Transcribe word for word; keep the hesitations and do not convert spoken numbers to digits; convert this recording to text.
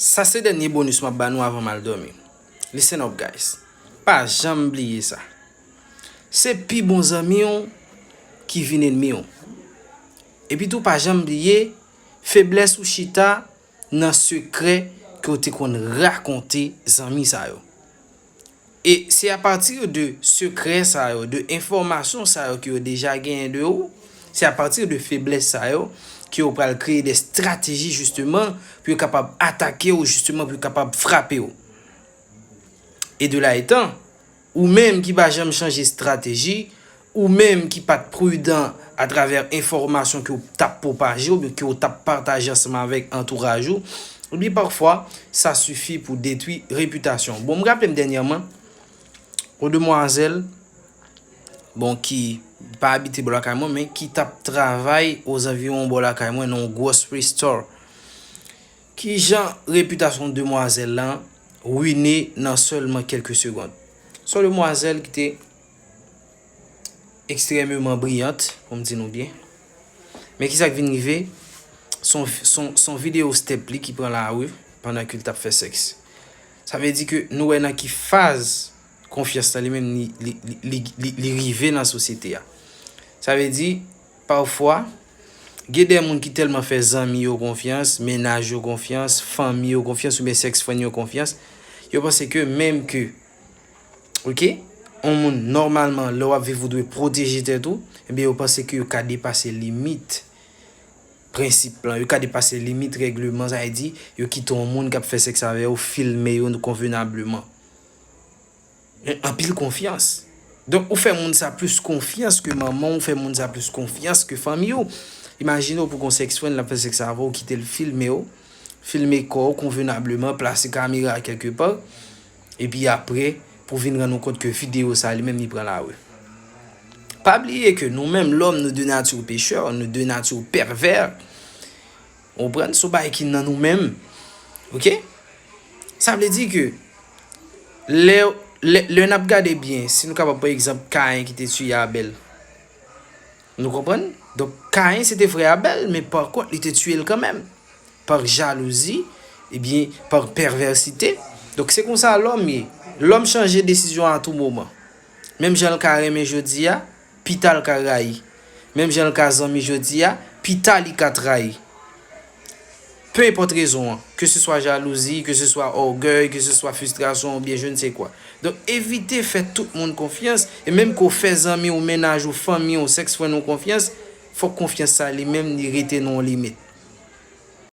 Sa se dènye bonus m ap ba nou avan m al dòmi. Listen up, guys. Pa janm bliye sa. Se pi bon zanmi w ki vin ènmi w. Epi tou, pa janm bliye, feblès ou chita nan sekrè ke w te konn rakonte zanmi sa yo. E se apati de sekrè sa yo, de enfòmasyon sa yo ke yo deja genyen de ou, se apati de feblès sa yo ke yo pral kreye de estrateji jisteman pou yo kapab atake w, jisteman pou yo kapab frape w. E de la etan, ou menm ki pa janm chanje estrateji, ou menm ki pa t pridan atravè enfòmasyon ke w t ap pwopaje oubyen ke w t ap pataje ansanm avèk antouraj ou, ebyen pafwa, sa sifi pou detwi repitasyon w. Bon, m raple m dènyèman, yon demwazèl, bon, ki pa abite bò lakay mwen, men ki t ap travay ozanviwon bò lakay mwen nan yon grocery store. Kijan repitasyon demwazèl lan wine nan sèlman kèlke segonn? Se yon demwazèl ki te ekstrèmeman briyant, pou m di nou byen. Men kisa k vin rive? Se yon, se yon, se yon videyo step li ki pran lari pandan ke l t ap fè sèks. Sa vle di ke nou wè nan ki faz konfyans lan li menm li, li, li, li, li, li rive nan sosyete a. Sa vle di, pafwa, gen de moun ki tèlman fè zanmi yo konfyans, mennaj yo konfyans, fanmi yo konfyans, oubyen sèks frenn yo konfyans, yo panse ke menm ke, oke, yon moun nòmalman, lè w ap viv, ou dwe pwoteje tèt ou, ebyen, yo panse ke yo ka depase limit prensip lan, yo ka depase limit règleman, sa vle di, yo kite yon moun k ap fè sèks avè yo filme yo konvenableman. Men anpil konfyans. Donk, ou fè moun sa plis konfyans ke manman w, ou fè moun sa plis konfyans ke fanmi w. Imajine w pou gon sèks frenn l ap fè sèks avè w, ou kite l filme w, filme kò w konvenableman, plase kamera kèlke pa, epi apre, pou vin rann ou kont ke videyo sa li menm li pran lari. Pa bliye ke nou menm lòm, nou de nati pechè, nou de nati pèvè. Ou konprann? Se yon bagay ki nan nou menm. Oke? Sa vle di ke lè, lè, lè n ap gade byen, si nou kapab pran egzanp Kayen ki te tiye Abèl. Nou konprann? Donk, Kayen se te frè Abèl, men pa kont, li te tiye l kanmenm. Pa jalouzi, ebyen, pa pèvèsite. Donk, se konsa lòm ye. Lòm chanje desizyon a tou moman. Menm jan l ka renmen jodi a, pita l ka rayi. Menm jan l ka zanmi jodi a, pita li ka trayi. Pe enpòt rezon an, ke se swa jalouzi, ke se swa ògèy, ke se swa fristrasyon oubyen je ne sais quoi. Donk, evite fè tout moun konfyans, e menm ke w fè zanmi w, mennaj ou, fanmi w, sèks frenn ou konfyans, fòk konfyans sa li menm li rete nan yon limit.